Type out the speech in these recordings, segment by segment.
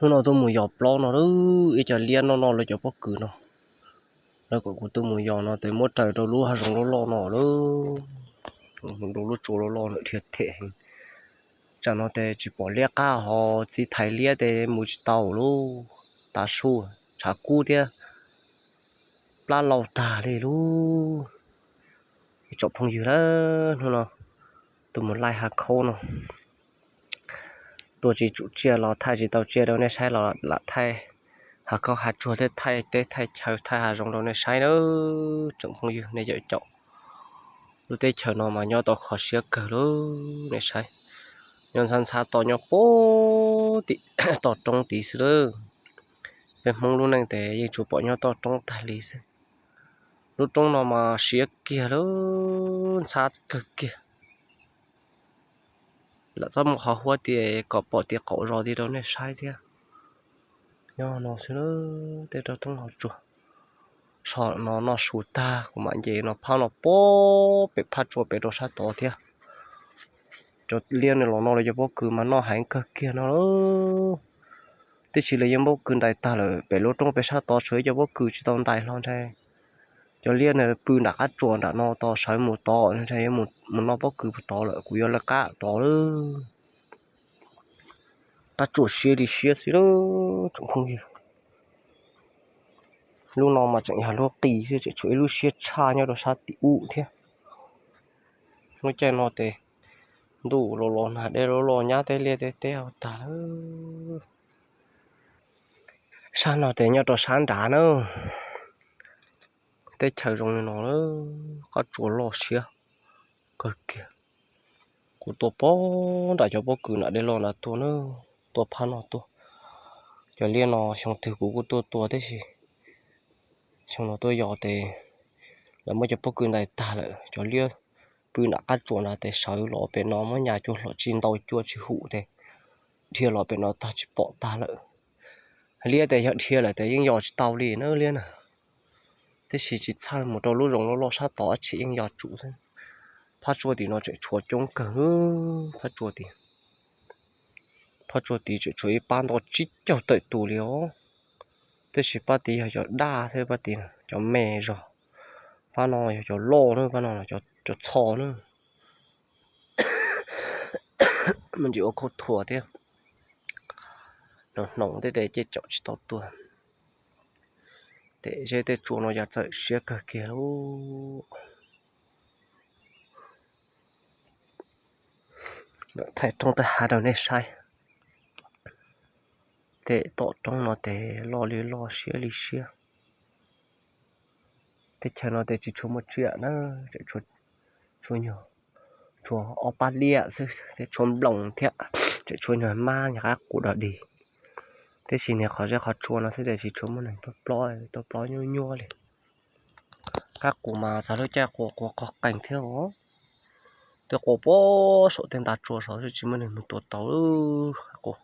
Hnub no tuaj mus yos plaub no lawm, ib co liab noj noj lawv cov pob kws no. Lawv kom kuv tuaj mus yos no ces muab raws rau lub hav zoov loj loj no lawm, rau lub tsua loj loj lawm dhia them heev. Tsam no ces tsis pom liab qab ho txiv thais liab ces mus tsis tau lub tav su, tshav kub thiab plab lau tag li lub. Ib tsoom phooj ywg lawm, hnub no tuaj mus laij hav khaub no, tuaj tsis tsum tsiaj los thaij tsis tau tsiaj rau nej saib los lam thaij hav khaub hav tsuag thiab thaij teb thaij chaw thaij hav zoov rau nej saib nawb tsoom phooj ywg nej caum caum. Lub teb chaws no mas nyob tau kho siab kawg lub, nej saib, nyob ntxhab ntxhab toj nyob puag tim toj roob tid xwb lawm. Peb Hmoob lub neej ces yeej tsuas pom nyob toj roob tag li xwb. Lub roob no mas siab kiag lub, ntxhab kawg kiag. Lam txhob muaj qhov huab tias kom pom tias qaum zos tias rau nej saib thiab. Nyob no xwb lawm, tej roob hauv tsua. So no noj su tag kuv mam nce no phab no puag pem phab tsua pem rau sab tod thiab. Cov liab nws los no lawv cov pob kws mas noj heev kawg kiag no lawm. Tiam sis lawv yeej pob kws ntais tag lawm, pem lub roob pem sab tod tshuav ib co pob kws tsis tau ntais hlo ntshai. Cov liab nws pw nram qab tsuas nram no tod sawv mus tod ntshai yuav mus noj pob kws puag tod lawm, kuv yuav lawv qab tod lawm. Qab tsuas siab li siab xwb lawm tsoom phooj ywg. Lub no mas tseem yog lub qis xwb, tseem tshuav ib lub siab tshaj nyob rau sab tim ub thiab. Lub caij no ces ntuj los los nag dej los los nyab tej liaj tej teb hauv tag lawm. Sab no ces nyob rau sab nrad na, teb chaws zoo li no lawm, qab tsuas loj siab kawg kiag. Kuv tuaj puag nram cov pob kws nram dej loj nrad tuaj na, tuaj phab no tuaj. Cov liab no xyoo twg kuv kuj tuaj tua tib si, xyoo no tuaj yos ces lawv muab cov pob kws ntais tag lawm, cov liab pw nram qab tsuas nrad ces sawv los pem no muab nyas cua hlo tsis ntaus cua tsis hum ces dhia los pem no tag tsis pom tag lawm. Liab ces yog dhia lawm ces yeej yos tsis tau li na liab na. Tiam sis tsis txhawj, mus rau lub zoov loj loj sab tod dab tsi yeej yos tsum xwb. Phab tsua tim no tseem tshuav coob kawg, phab tsua tim, phab tsua tim tseem tshuav ib pab ntau tsib caug tawm tus li os. Tiam sis pab tid yog cov daj xwb, pab tid cov me zog, pab no yog cov loj na, pab no cov txho na. Me ntsis ua khaub thuas thiab, hnoos hnoos tej tes caum tsis tau tuag. Tej zeb tej tsua no yog txawm siab kawg kiag lauj. Thaij roob teb hav rau nej saib. Tej tom roob no ces loj li loj siab li siab. Teb chaws no ces tsis tshua muaj tsiaj na, tseem tshuav nyuag, tshuav ob pab liaj xwb thiab tshuav nploos thiab, tseem tshuav nyuag mab nyuag qab qus dog dig. Tiam sis niag qhov zeb qhov tsua no xwb ces tsis tshua muaj neeg tuaj plob, tuaj plob nyuaj nyuaj li. Qab qus mas txog lub caij qua qua qog qees thiab os. Twb qua puag saum tej nta tsua saud xwb tsis muaj neeg mus tua tau qab qus.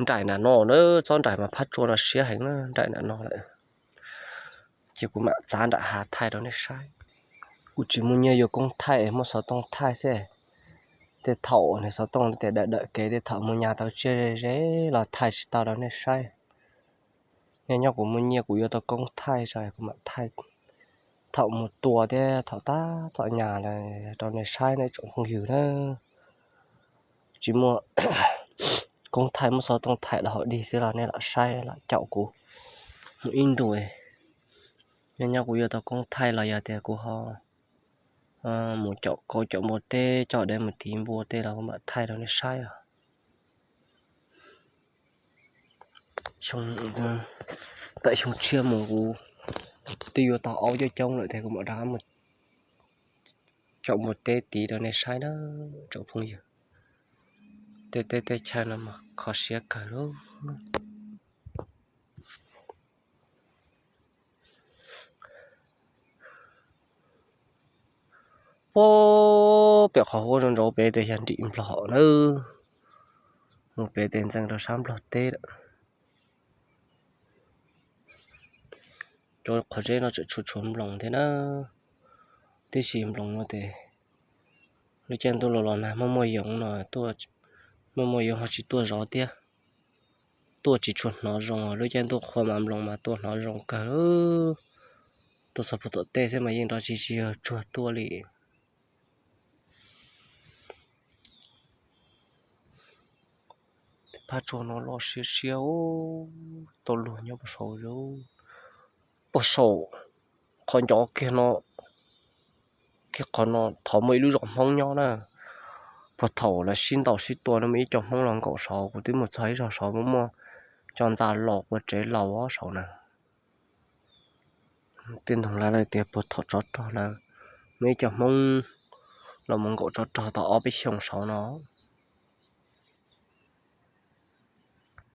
Nraim nram no na, txob nraim mas phab tsua no siab heev na, nraim nram no lawm. Ces kuv mam txav nram hav thaij rau nej saib. Kuv tsis muaj nyiaj yuav koob thaij, muaj xov tooj thaij xwb. Tej thaum niag xov tooj tias dawm dawm kev, tej thaum mus nyas tau tsiaj ze ze los thaij tsis tau rau nej saib. Nyob nyob kuv muaj nyiaj kuv yuav tau koob thaij tso kuv mam thaij. Thaum mus tua thiab thaum tab tom nyas rau nej saib na tsoom phooj ywg na. Tsis muaj koob thaij, muaj xov tooj thaij los hauv dig xwb los nej lam saib lam caum kuv mus ib ntus. Nyob nyob kuv yuav tau koob thaij los yog tias kuv ho mus caum kauv caum npua teb, coj dev mus tiv npua tej los kuv mam thaij rau nej saib os. Tawm xyoo tshiab mus kuv twb yuav tau aub coob coob lawm thiab kuv mam rov qab mus caum npua teb tiv rau nej saib na tsoom phooj ywg. Tej teb tej chaw no mas kho siab kawg lauj. Puag pem qhov huab zoo ntsaud pem tes yog nrim Nplog nawb. Mus pem tes ntxeev rau sab Nplog teb lawm. Cov qhov zeb no tseem tshuav tshuav nploos thiab na. Tiam sis nploos no ces lub caij ntuj los los nag muaj muaj yoov no tuaj Muaj muaj yuav ho tsis tuaj zov thiab. Tuaj tsis tshua hnov zoo, lub caij ntuj qhua mas nploos mas tuaj hnov zoo kawg. Tuaj txog puag tom tej xwb mas yeej nrov tsis tsis yog tsuag tuaj li. Tej phab tsuag no loj siab siab, tau luag nyob puag saud, puag saum qhov ncov kiag no, kiag qhov no thov muaj ib lub zos Hmoob nyob na. Puag thaum lawv sib ntaus sib tua no muaj ib co Hmoob los nkaum saud, kuv twb mus txog ib zaug saud muaj muaj cov ntxa los ua tsev laus saud na. Tej ntug lawv tias puag thaum tsov rog na, muaj ib co Hmoob los mus nkaum tsov rog tau ob peb xyoos saud no.